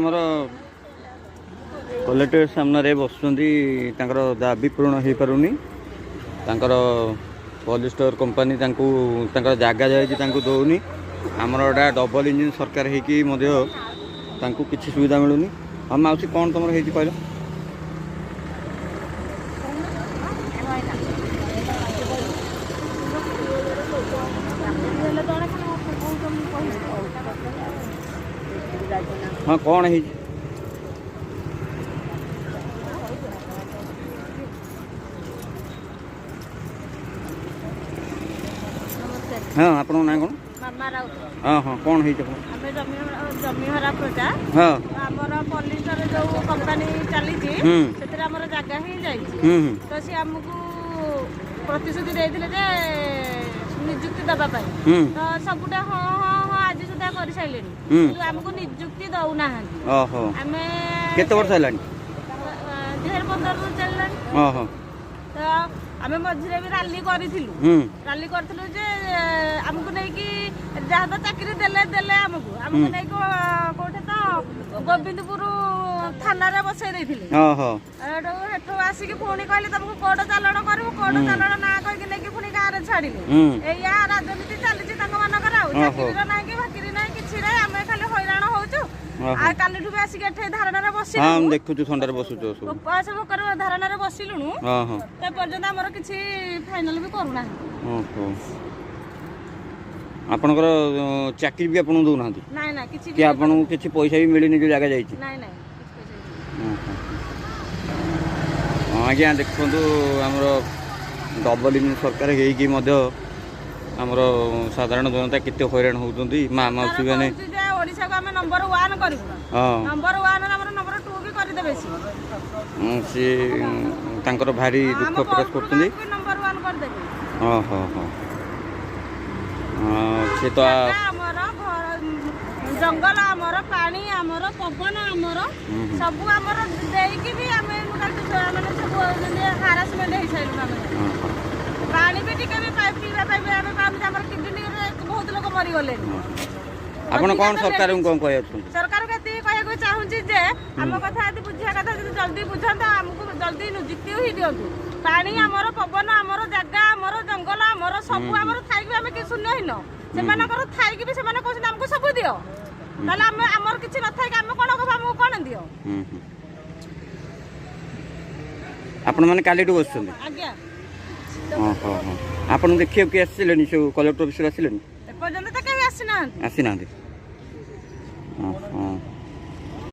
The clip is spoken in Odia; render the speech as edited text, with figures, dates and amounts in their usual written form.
ଆମର କଲେକ୍ଟରେଟ୍ ସାମ୍ନାରେ ବସୁଛନ୍ତି। ତାଙ୍କର ଦାବି ପୂରଣ ହୋଇପାରୁନି। ତାଙ୍କର ପଲିଷ୍ଟର କମ୍ପାନୀ ତାଙ୍କୁ ତାଙ୍କର ଜାଗା ଯାଇଛି, ତାଙ୍କୁ ଦେଉନି। ଆମର ଏଇଟା ଡବଲ ଇଞ୍ଜିନ୍ ସରକାର ହେଇକି ମଧ୍ୟ ତାଙ୍କୁ କିଛି ସୁବିଧା ମିଳୁନି। ହଁ ମାଉସୀ, କ'ଣ ତୁମର ହେଇଛି କହିଲ? ହଁ, କ'ଣ ହେଇଛି? ହଁ, ଆପଣଙ୍କ ନାଁ କ'ଣ? ମାମା ରାଉତ। ହଁ, କ'ଣ ହେଇଛି ଆପଣ? ଆମେ ଜମିହରା ପ୍ରଜା। ଆମର ପଲିଷ୍ଟର ଯୋଉ କମ୍ପାନୀ ଚାଲିଛି, ସେଥିରେ ଆମର ଜାଗା ହିଁ ଯାଇଛି। ତ ସିଏ ଆମକୁ ପ୍ରତିଶ୍ରୁତି ଦେଇଥିଲେ ଯେ ନିଯୁକ୍ତି ଦେବା ପାଇଁ। ତ ସବୁଟା ହଁ ହଁ ହଁ ଆଜି ସୁଦ୍ଧା କରିସାରିଲେଣି, କିନ୍ତୁ ଆମକୁ ନିଯୁକ୍ତି ଦଉନାହାନ୍ତି। ଆମେ କେତେ ବର୍ଷ ହେଲାଣି? 2015ରୁ ଚାଲିଲାଣି। ତ ଆମେ ମଝିରେ ବି ରାଲି କରିଥିଲୁ। ରାଲି କରିଥିଲୁ ଯେ ଆମକୁ ନେଇକି ଯାହା ତ ଚାକିରି ଦେଲେ ଦେଲେ, ଆମକୁ ନେଇକି କୋଉଠି ତ ଗୋବିନ୍ଦପୁର ଥାନାରେ ବସେଇ ଦେଇଥିଲେ। ଏଠୁ ସେଠୁ ଆସିକି ପୁଣି କହିଲେ ତମକୁ କୋର୍ଟ ଚାଲାଣ କରିବୁ। କୋର୍ଟ ଚାଲାଣ ନାଁ କହିକି ନେଇକି ପୁଣି ଗାଁରେ ଛାଡ଼ିଲେ। ଏଇଆ ରାଜନୀତି ଚାଲିଛି ତାଙ୍କ ମାନଙ୍କର। ଆଉ ଚାକିରିର ନାହିଁ କି ଭାକିରି ନାହିଁ, କିଛି ନାହିଁ। ଆମେ ଖାଲି ହଇରାଣ ହଉଛୁ। ଆଉ କାଲିଠୁ ବି ଆସିକି ଏଠି ଧାରଣାରେ ବସିଲୁ। ଦେଖୁଛୁ, ଥଣ୍ଡାରେ ବସୁଛୁ ସବୁ। ଉପବାସ ଭୋକରେ ଧାରଣାରେ ବସିଲୁଣୁ। ତା ପର୍ଯ୍ୟନ୍ତ ଆମର କିଛି ଫାଇନାଲ ବି କରୁନାହାନ୍ତି। ଓହୋ, ଆପଣଙ୍କର ଚାକିରି ବି ଆପଣଙ୍କୁ ଦେଉନାହାନ୍ତି? ନାଇଁ ନାଇଁ, କିଛି କି ଆପଣଙ୍କୁ କିଛି ପଇସା ବି ମିଳିନି ଯୋଉ ଜାଗା ଯାଇଛି? ନାଇଁ ନାଇଁ, କିଛି ପଇସା ହଁ ଆଜ୍ଞା, ଦେଖନ୍ତୁ, ଆମର ଡବଲ ଇଞ୍ଜିନ୍ ସରକାର ହେଇକି ମଧ୍ୟ ଆମର ସାଧାରଣ ଜନତା କେତେ ହଇରାଣ ହେଉଛନ୍ତି। ମା ମାଉସୀ ମାନେ ଯେ ଓଡ଼ିଶାକୁ ଆମେ ନମ୍ବର 1 କରିବୁ। ନମ୍ବର 1, ଆମର ନମ୍ବର 2 ବି କରିଦେବେ। ସିଏ ତାଙ୍କର ଭାରି ଦୁଃଖ ପ୍ରକାଶ କରୁଛନ୍ତି। ନମ୍ବର 1 କରିଦେବେ। ହଁ ହଁ ହଁ ସେ ତ ଆମର ଘର, ଜଙ୍ଗଲ ଆମର, ପାଣି ଆମର, ପବନ ଆମର, ସବୁ ଆମର ଦେଇକି ବି ଆମେ ମାନେ ସବୁ ହାରାସମେଣ୍ଟ ହେଇସାରିଲୁଣି ଆମେ। ପାଣି ବି ଟିକେ ବି ପିଇବା ପାଇଁ ବି ଆମେ ପାଉନୁ। ଆମର କିଡନୀରେ ବହୁତ ଲୋକ ମରିଗଲେଣି। ଆପଣ କ'ଣ ସରକାରଙ୍କୁ କ'ଣ କହିବାକୁ? ସରକାରଙ୍କୁ ଏତିକି କହିବାକୁ ଚାହୁଁଛି ଯେ ଆମ କଥା ଯଦି ବୁଝିବା କଥା, ଯଦି ଜଲ୍ଦି ବୁଝନ୍ତୁ, ଆମକୁ ଜଲ୍ଦି ନିଯୁକ୍ତି ହିଁ ଦିଅନ୍ତୁ। ପାଣି ଆମର, ପବନ ଆମର, ଜାଗା ଆମର, ଜଙ୍ଗଲ ଆମର, ସବୁ ଆମର ଥାଇକି ବି ଆମେ କି ଶୂନ୍ୟହୀନ। ସେମାନଙ୍କର ଥାଇକି ବି ସେମାନେ କହୁଛନ୍ତି ଆମକୁ ସବୁ ଦିଅ। ତାହେଲେ ଆମେ ଆମର କିଛି ନଥାଇକି ଆମେ କ'ଣ କହିବୁ ଆମକୁ କ'ଣ ଦିଅ? ଆପଣମାନେ କାଲିଠୁ ବସୁଛନ୍ତି? ଆଜ୍ଞା। ହଁ ହଁ, ଆପଣଙ୍କୁ ଦେଖିବାକୁ କିଏ ଆସିଲେଣି? ସବୁ କଲେକ୍ଟର ଅଫିସରୁ ଆସିଲେଣି? ଏପର୍ଯ୍ୟନ୍ତ ତ କେହି ଆସିନାହାନ୍ତି। ଆସିନାହାନ୍ତି। ହଁ।